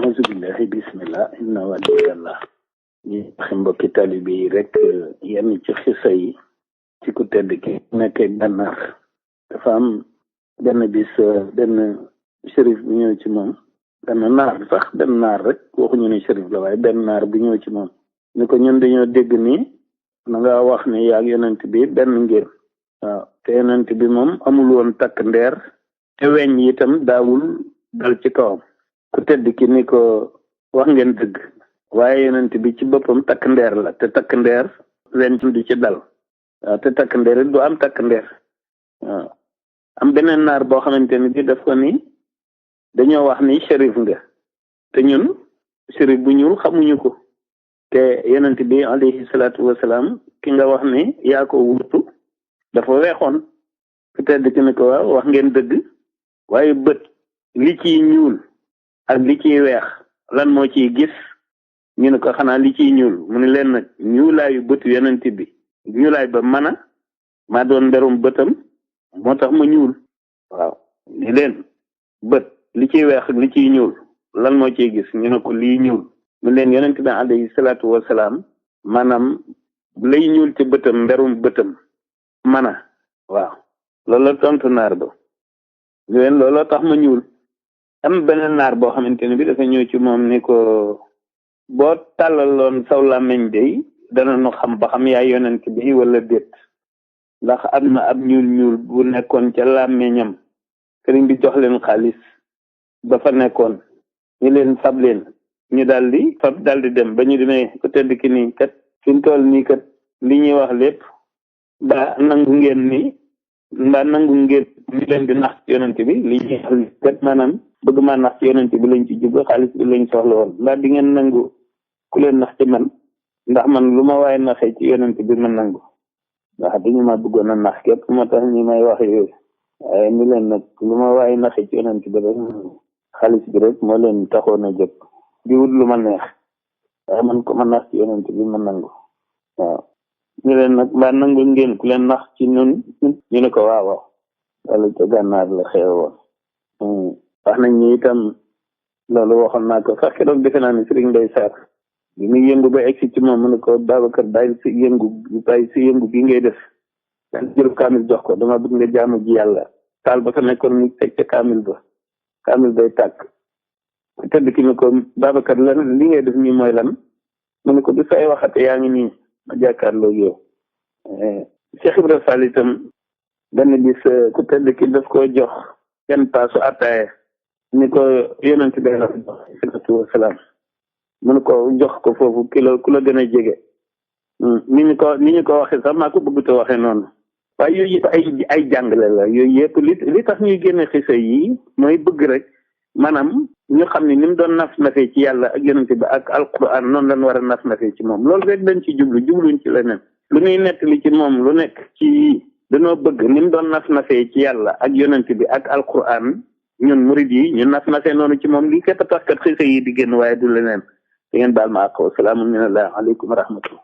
auzu billahi bismillah inna waliyallah ñi waxi mbokki talibe yi rek yenn ci xisa yi ci ku tedd ki nekkee gànnaar dafa am benn bis benn shérif bu ñëw ci moom benn naar sax benn naar rek waxuñu ne shérif la waaye benn naar bu ñëw ci moom ni ko ñun dañoo dégg ni na nga wax ni yaag yonent bi benn ngeen waaw te yonent bi moom amul woon takk ndeer te weñ yi itam daawul dal ci kawam ku tedd ki ni ko wax ngeen dëgg waaye yonent bi ci boppam takk ndeer la te takk ndeer weñ du ci dal waaw te takk ndeer it du am takk ndeer waaw am beneen naar boo xamante ni bi daf ko ni dañoo wax ni shérif nga te ñun shérif bu ñuul xamuñu ko te yonent bi alayhi salaatu wasalaam ki nga wax ni yaa ko wutu dafa weexoon ku tedd ki ni ko waaw wax ngeen dëgg waaye bët li ciy ñuul ak li ciy weex lan moo ciy gis ñu ne ko xanaa li ciy ñuul mu ne leen nag ñuulaayu bëtu yonent bi ñuulaay ba mën a maa doon mberum bëtam moo tax ma ñuul waaw ni leen bët li ciy weex ak li ciy ñuul lan moo ciy gis ñu ne ko lii ñuul mu leen yonent bi alayhi salaatu wasalaam maanaam lay ñuul ci bëtam mberum bëtam mën a waaw loolu la tontu naar ba ñu leen looloo tax ma ñuul am beneen naar boo xamante ne bi dafa ñëw ci moom ni ko boo tàllaloon saw làmmiñ day dana nu xam ba xam yaay yonent bi wala déet ndax am na ab ñuul bu nekkoon ca làmmiñam sëriñ bi jox leen xaalis ba fa nekkoon ñu leen fab leen ñu daldi fab daldi dem ba ñu demee ko tedd ki nii kat fi mu toll nii kat li ñuy wax lépp ba nangu ngeen ni mbaa nangu ngeen ñu leen di nax ci yonent bi li ñuy wax kat maanaam bëgg maa nax ci yonent bi lañ ci jublu xaalis bi lañ soxla woon mbaa di ngeen nangu ku leen nax ci man ndax man lu ma waaye naxee ci yonent bi ma nangu ndax dañu ma bëggoon a nax képp moo tax ñi may wax yooyu waaye ni leen nag lu ma waaye naxee ci yonent bi rek xaalis bi rek moo leen taxoon a jóg di wut lu ma neex waaye man ko ma nax ci yonent bi ma nangu waaw ñu leen nag mbaa nangu ngeen ku leen nax ci ñun ñu ne ko waaw waaw wala ca gànnaar la xew woon wax nañ ni itam loolu waxoon naa ko sax keroog defe naa ni Sëriñ Mbay Sarr bi muy yëngu ba egsi ci moom mu ne ko Babacar bàyyi si yëngu bi ngay def daal jël kaamil jox ko dama bëgg nga jaamu ji yàlla taal ba fa nekkoon mu teg ca kaamil bay tàkk tëdd ki ni ko Babacar lan li ngay def nii mooy lan mu ne ko du say waxate yaa ngi nii ma jàkkaarloo yow Cheikh Ibra Fall itam benn bis ku tëdd ki daf ko jox kenn paasu attaaye ni ko yonent bi la salaatu wasalaam mu ne ko jox ko foofu ku la gën a jege ni ñu ko waxee sax maa ko bëgg te waxee noonu waaye yooyu yëpp ay jàngale la yooyu yëpp li tax ñuy génne xisa yi mooy bëgg rek maanaam ñu xam ne ni mu doon naf-nafee ci yàlla ak yonent bi ak alquran noonu lañ war a naf-nafee ci moom loolu rek dañ ci jubluñ ci leneen lu ñuy nettali ci moom lu nekk ci dañoo bëgg ni mu doon naf-nafee ci yàlla ak yonent bi ak alquran ñun murid yi ñu naf-nafee noonu ci moom lii képp tax kat xisa yi di génn waaye du leneen da ngeen baal ma àq wa salaamu aleykum wa rahmatullah